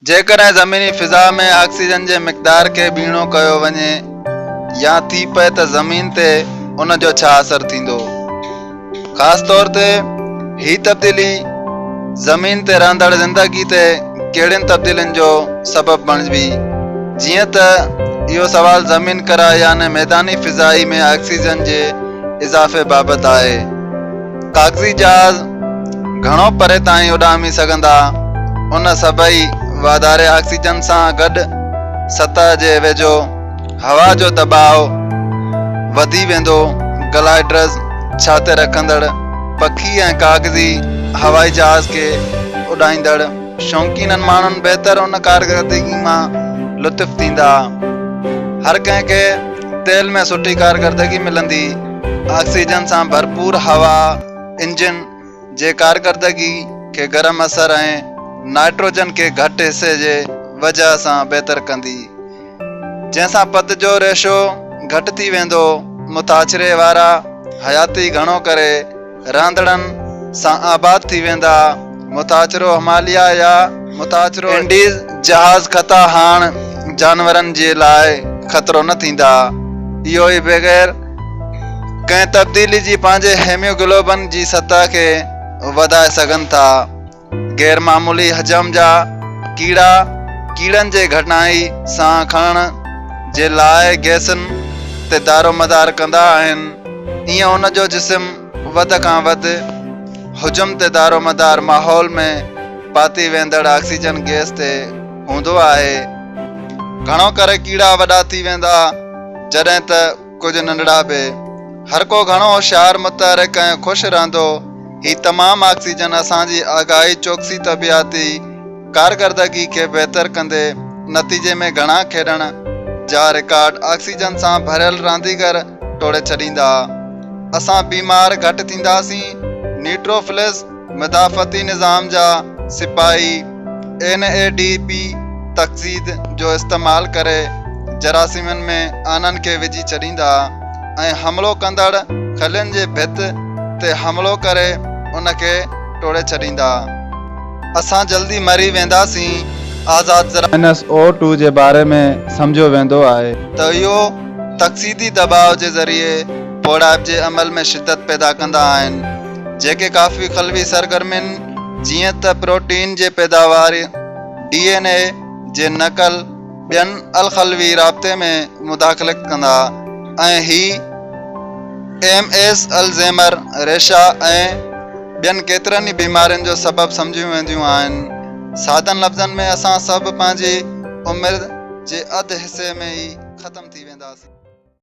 جيڪڏهن زميني فضا ۾ آڪسيجن جي مقدار کي ٻيڻو ڪيو وڃي يا ٿي پئي ته زمين تي ان جو ڇا اثر ٿيندو؟ خاص طور تي هي تبديلي زمين تي رهندڙ زندگي تي ڪهڙين تبديلين جو سبب بڻجبي؟ جيئن ته اهو سوال زمين ڪره يعني ميداني فضائي ۾ آڪسيجن جي اضافي بابت آهي. ڪاغذي جهاز گهڻو پري تائين اڏامي سگهندا. ان سڀئي واڌاري آڪسيجن سان گڏ سطح جي ويجهو هوا جو دٻاء وڌي ويندو. گلائيڊرز، ڇاتي رکندڙ پکي ۽ ڪاغذي هوائي جهاز کي اڏائيندڙ شوقينن ماڻهن بهتر ان ڪارڪردگي مان لطف ٿيندا. هر ڪنهن کي تيل ۾ سٺي ڪارڪردگي ملندي. آڪسيجن سان ڀرپور هوا انجن جي ڪارڪردگي کي گرم اثر ۽ نائٽروجن کي گهٽ حصي جي وجهه سان بهتر ڪندي، جنهن سان پد جو ريشو گهٽ ٿي ويندو. مٿاڇري وارا حياتي گهڻو ڪري رهندڙن سان آباد ٿي ويندا. مٿاڇرو هماليه يا مٿاڇرو انڊيز جهاز خطا هاڻ جانورن جي لاء خطرو نه ٿيندا. اهو ئي بغير ڪنهن تبديلي جي پنهنجي هيموگلوبن جي سطح کي وڌائي سگهن ٿا. غير معمولي حجم جا ڪيڙا ڪيڙن جي گهٽنائي سان کڻڻ جي لاء گئسن تي دارومدار ڪندا آهن، ايئن ان جو جسم وڌ کان وڌ حجم تي دارومدار ماحول ۾ پاتي ويندڙ آڪسيجن گئس تي هوندو آهي. گهڻو ڪري ڪيڙا وڏا ٿي ويندا جڏهن ته ڪجهه ننڍڙا به. هر ڪو گهڻو هوشيار، متحرڪ ۽ خوش رهندو. هي تمام آڪسيجن اسان جي آگاهي، چوڪسي، طبيعاتي ڪارڪردگي کي بهتر ڪندي، نتيجي ۾ گهڻا کيڏڻ جا رڪارڊ آڪسيجن سان ڀريل رانديگر ٽوڙي ڇڏيندا. اسان بيمار گهٽ ٿينداسين. نيوٽروفلز مدافعتي نظام جا سپاهي اين اي ڊي پي تجديد جو استعمال ڪري جراثيمن ۾ آنن کي وجهي ڇڏيندا ۽ حملو ڪندڙ خلين جي ڀت تي حملو ڪري ان کي ٽوڙي ڇڏيندا. اسان جلدي مري وينداسين. آزاد ذرا. مائنس او ٽو جي باري ۾ سمجهيو ويندو آهي. ته اهو تڪسيدي دٻاء جي ذريعي پوڙائپ جي عمل ۾ شدت پيدا ڪندا آهن، جيڪي ڪافي خلوي سرگرمين جيئن ته پروٽين جي پيداوار، ڊي اين اي جي نقل، ٻين الخلوي رابطي ۾ مداخلت ڪندا ۽ هي ايم ايس، الزيمر، ريشا ۽ ٻين ڪيترن ئي بيمارين جو سبب سمجهيون وينديون آهن. سادن لفظن ۾ اسان سڀ پنهنجي عمر جي اڌ حصي ۾ ئي ختم ٿي وينداسين.